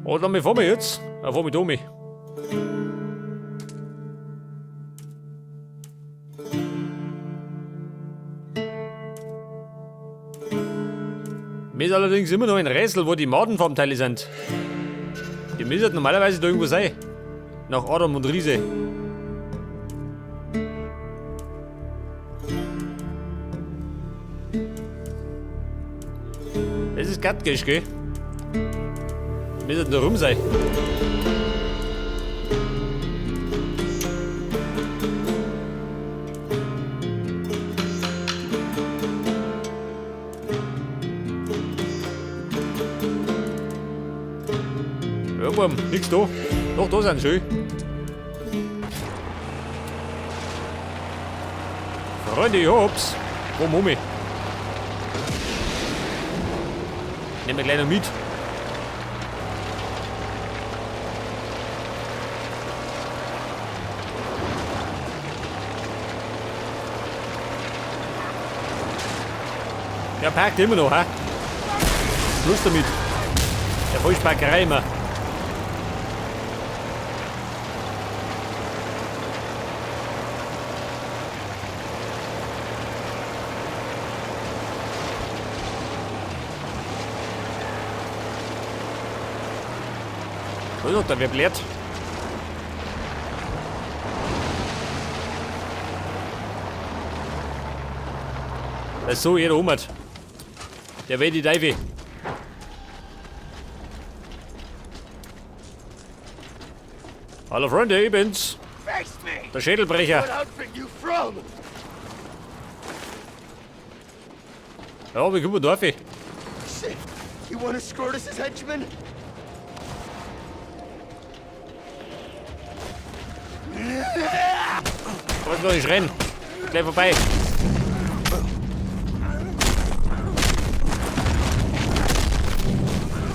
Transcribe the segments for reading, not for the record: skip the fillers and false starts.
Oder wir fahren wir jetzt? Ja, fahren wir da mit. Mir ist allerdings immer noch ein Rätsel, wo die Madenfarmteile sind. Die müssen normalerweise da irgendwo sein. Nach Adam und Riese. Das ist gattisch, gell? Müssen da rum sein. Ja, Bum, nix da. Doch, da sind schön. Freunde, ich hab's. Komm, um mich. Nehmen wir gleich noch mit. Der parkt immer noch, hä? Schluss damit. Der Vollsparkerei immer. Also, da wird blärt. Das ist so, jeder ummert. Der will die Teufel. Hallo Freunde, ich bin's. Der Schädelbrecher. Ja, wie kommen wir da? Shit! You want to Scrotus' henchmen? Wollt noch nicht rennen. Gleich vorbei.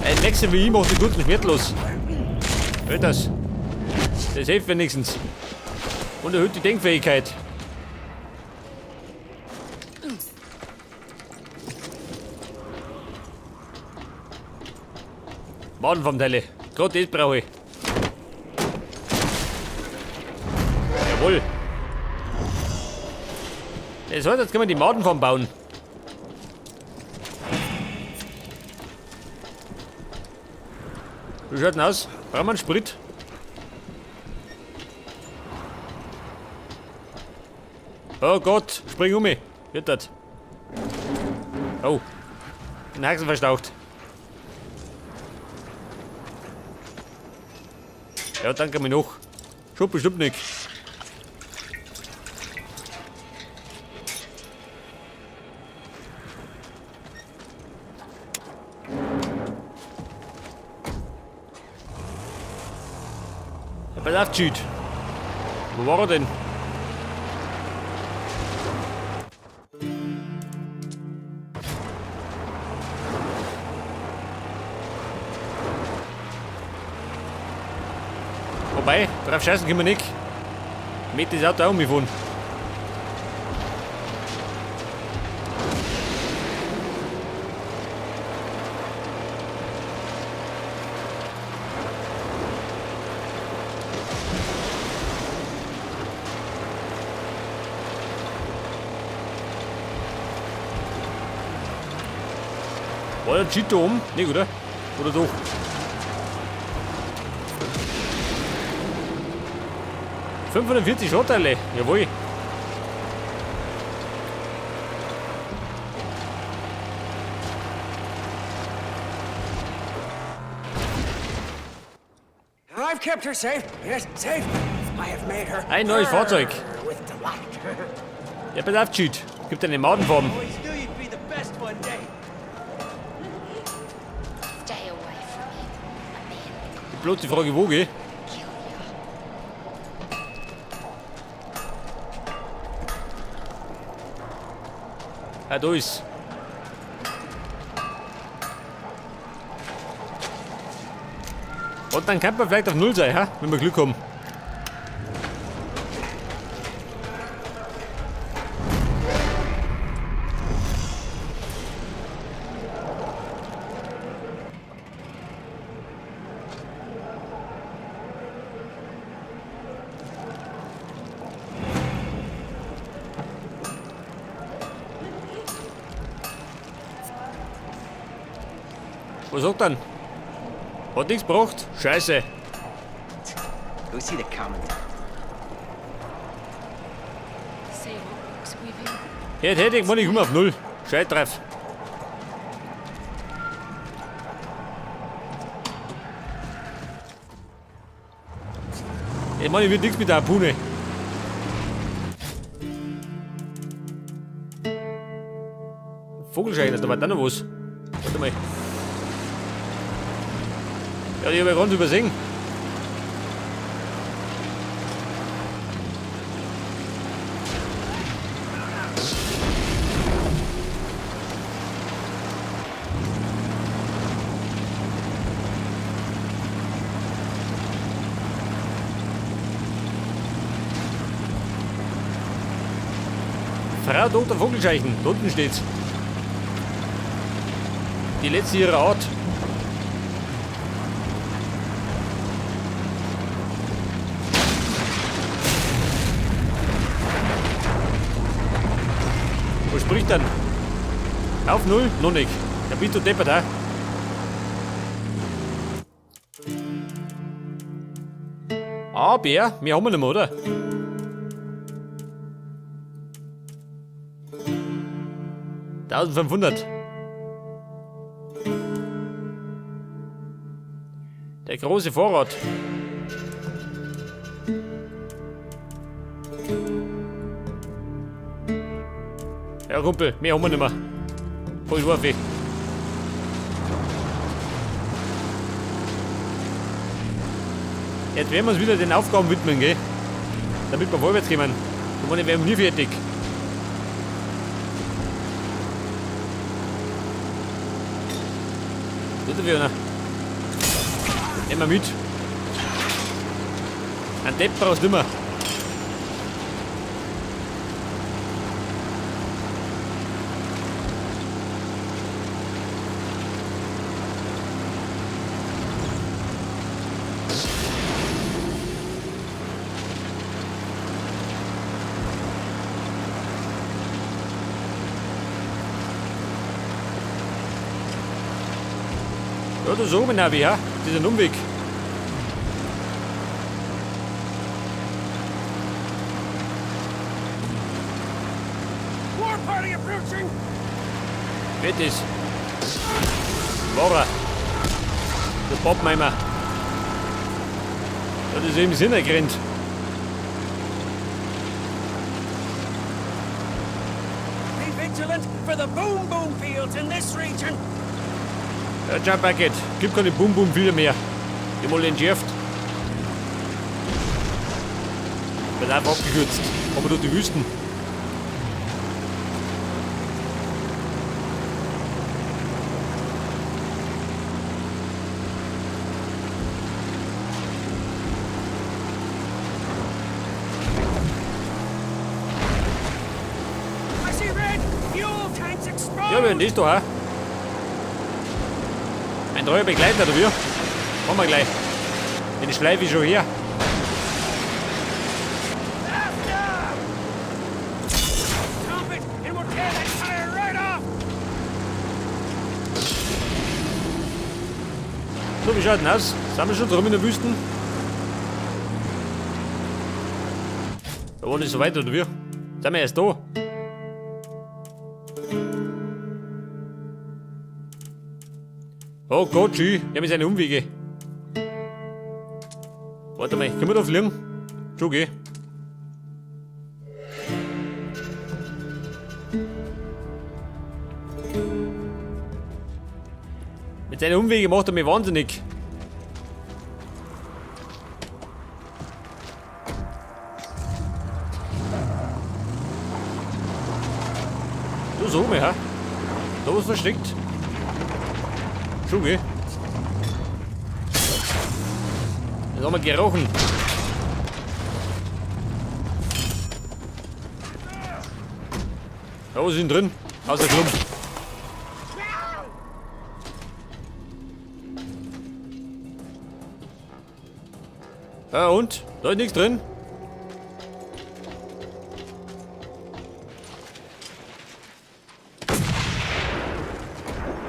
Ein Nächster wie ich macht die guten schwertlos. Hört das? Das hilft wenigstens. Und erhöht die Denkfähigkeit. Mann vom Teile. Gerade das brauche ich. Jawohl. Das heißt, jetzt können wir die Madenfarm bauen. Wie schaut denn aus? Brauchen wir einen Sprit? Oh Gott, spring um mich. Wird das? Oh. Den Haxen verstaucht. Ja, danke mir noch. Schon bestimmt nicht. Ja, pass auf, Jude. Wo war er denn? Wobei, drauf scheißen können wir nicht. Mit das Auto auch umgefahren. War der Cheat da oben? Nicht, oder? Oder doch? 540 Schrottteile, jawohl. I've kept her safe. Yes, safe. I have made her Ein neues Fahrzeug. purr with delight. Ja, pass auf, Jude. Gibt eine Madenfarm. Always knew you'd be the best one day. Stay away from him. A man Die bloße Frage, wo, gell? will kill you. Ah, da ist. Und dann kann man vielleicht auf Null sein, ha? Wenn wir Glück haben. Was sagt dann? Hat nichts gebracht? Scheiße. Go see the commandant. See what works with him. Hätte, hätte, ich meine, ich komme auf null. Scheiß drauf. Ich meine, ich wird nichts mit der Harpune. Vogelscheine, da war da noch was. Warte mal. Ja, die habe ich ganz übersehen. Frau Dr. Vogelscheichen, da unten steht's. Die letzte ihrer Art. Wo spricht denn? Auf null? Noch nicht. Ja, bist du deppert, hä? Ah, Bär, mehr haben wir nicht mehr, oder? 1500. Der große Vorrat. Ja, Kumpel, mehr haben wir nicht mehr. Voll Wurf. Jetzt werden wir uns wieder den Aufgaben widmen, gell? Damit wir vorwärts kommen. Da werden wir nie fertig. Tut er wieder. Nehmen wir mit. Ein Depp brauchst du immer. Ja, da so, Navi, ja? Das ist ein Umweg. War party approaching! Wer ist? War er. Der Pappenheimer. Ja, das ist im Sinn gerannt. Be vigilant for the boom boom fields in this region. Ja, Jump Bucket. Gibt keine Boom Boom Felder mehr. Die mal entschärft. Wird einfach abgekürzt. Aber durch die Wüsten. I see red fuel tanks exposed. Ja, wer ist das da, hä? Ein treuer Begleiter, oder wie? Kommen wir gleich. Den schleife ich schon her. So, wie schaut denn aus? Sind wir schon drum in der Wüste? Da war nicht so weit, oder wie? Sind wir erst da? Oh Gott, schön. Ja, mit seinen Umwege. Warte mal, können wir da fliegen? Schon, gell? Mit seinen Umwegen macht er mich wahnsinnig. Du so, hä? Da was versteckt. Schon, gell? Das haben wir gerochen. Ja, was ist denn drin? Außer Klump. Ja, und? Da ist nichts drin.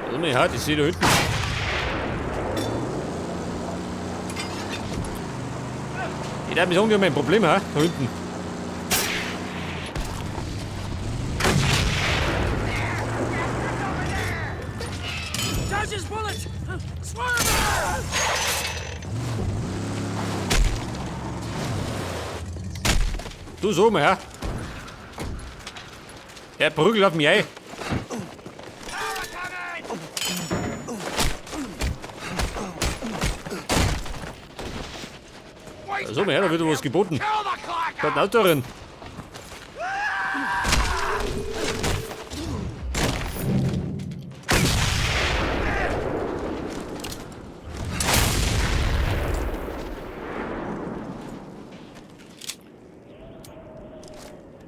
Warte mal, ja, ich sehe da hinten. Ich darf mir sagen, die haben ein Problem, hä? Da hinten. Dodges bullets! Swerve! Du so mal, hä? Der prügelt auf mich ein. So mal her, da wird was geboten. Da hat ein Auto drin.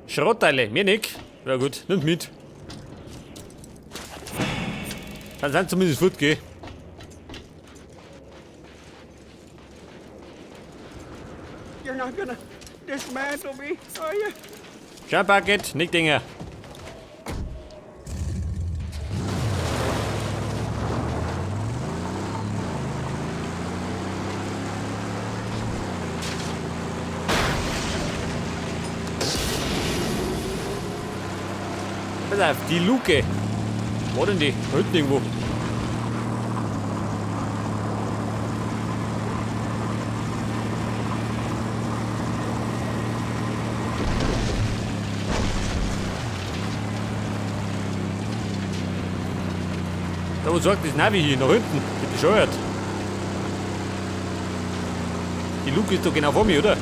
Schrottteile, mir nicht. Ja gut, nimmt mit. Dann sind zumindest fort, gell? You're not gonna dismantle me, are you? Schau, Bucket, nicht Dinger. Pass auf, die Luke. Wo denn die? Da hinten irgendwo. Da wo sagt das Navi hier, nach hinten. Bin bescheuert. Die Luke ist doch genau vor mir, oder?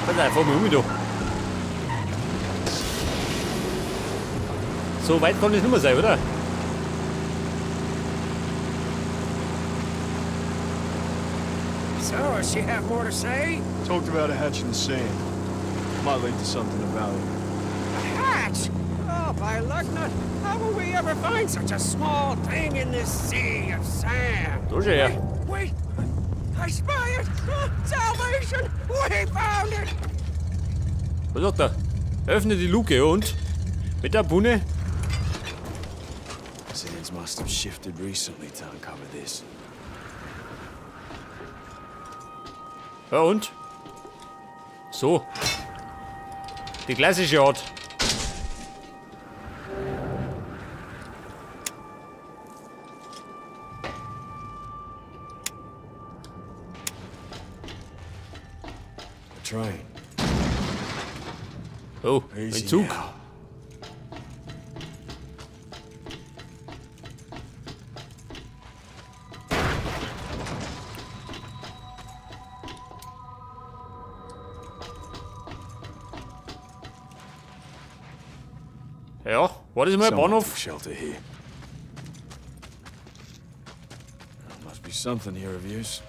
Pass auf, fahr mal um da. So weit kann das nicht mehr sein, oder? So, does she have more to say? Talked about a hatch in the sand. Might lead to something of value. A hatch? Oh, by Lugnut, how will we ever find such a small thing in this sea of sand? Da schau her. Wait, wait! I spy it! Ah, Salvation! We found it! Was sagt er? Öffne die Luke und? Mit der Bunne? Sands must have shifted recently to uncover this. Ja und? So. Die klassische Art. A train. Oh, ein Easy Zug. now. Ja, war das mal ein Someone Bahnhof? took shelter here. There must be something here of use.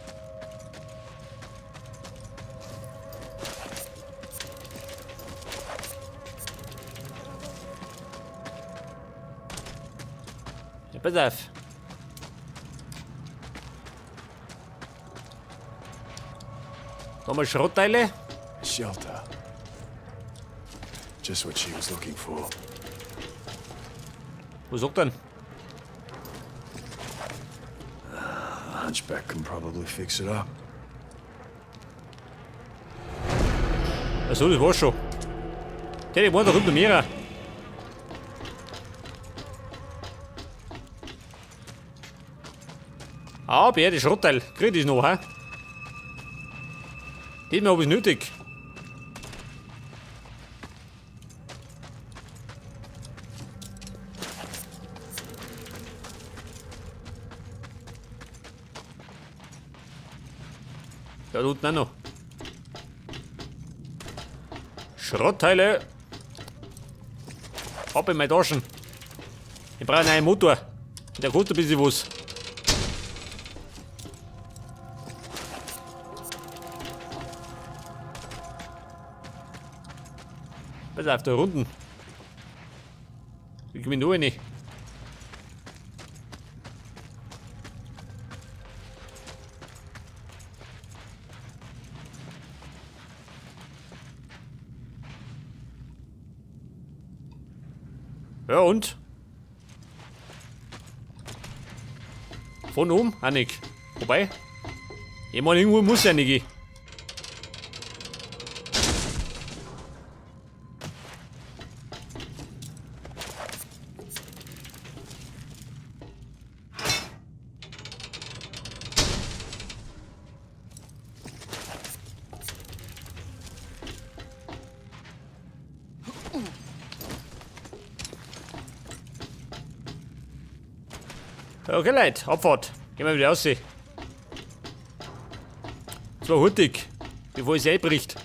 Ja, pass auf. Nochmal Schrottteile. Shelter. Just what she was looking for. Was sagt denn? The hunchback can probably fix it up. Achso, das war's schon. Der, die waren doch unten mehrere. Aber ja, die Schrottteil. Krieg ich noch, hä? Den hab ich nötig. Da unten auch noch. Schrottteile. Ab in meine Taschen. Ich brauche einen neuen Motor. Der kostet ein bisschen was. Pass auf, da unten. Ich komme nur rein. Ja und? Von oben? Auch nicht. Wobei, ich meine, irgendwo muss ja nicht gehen. Okay, Leute, Abfahrt. Gehen wir wieder raus. Das war hurtig, bevor es einbricht.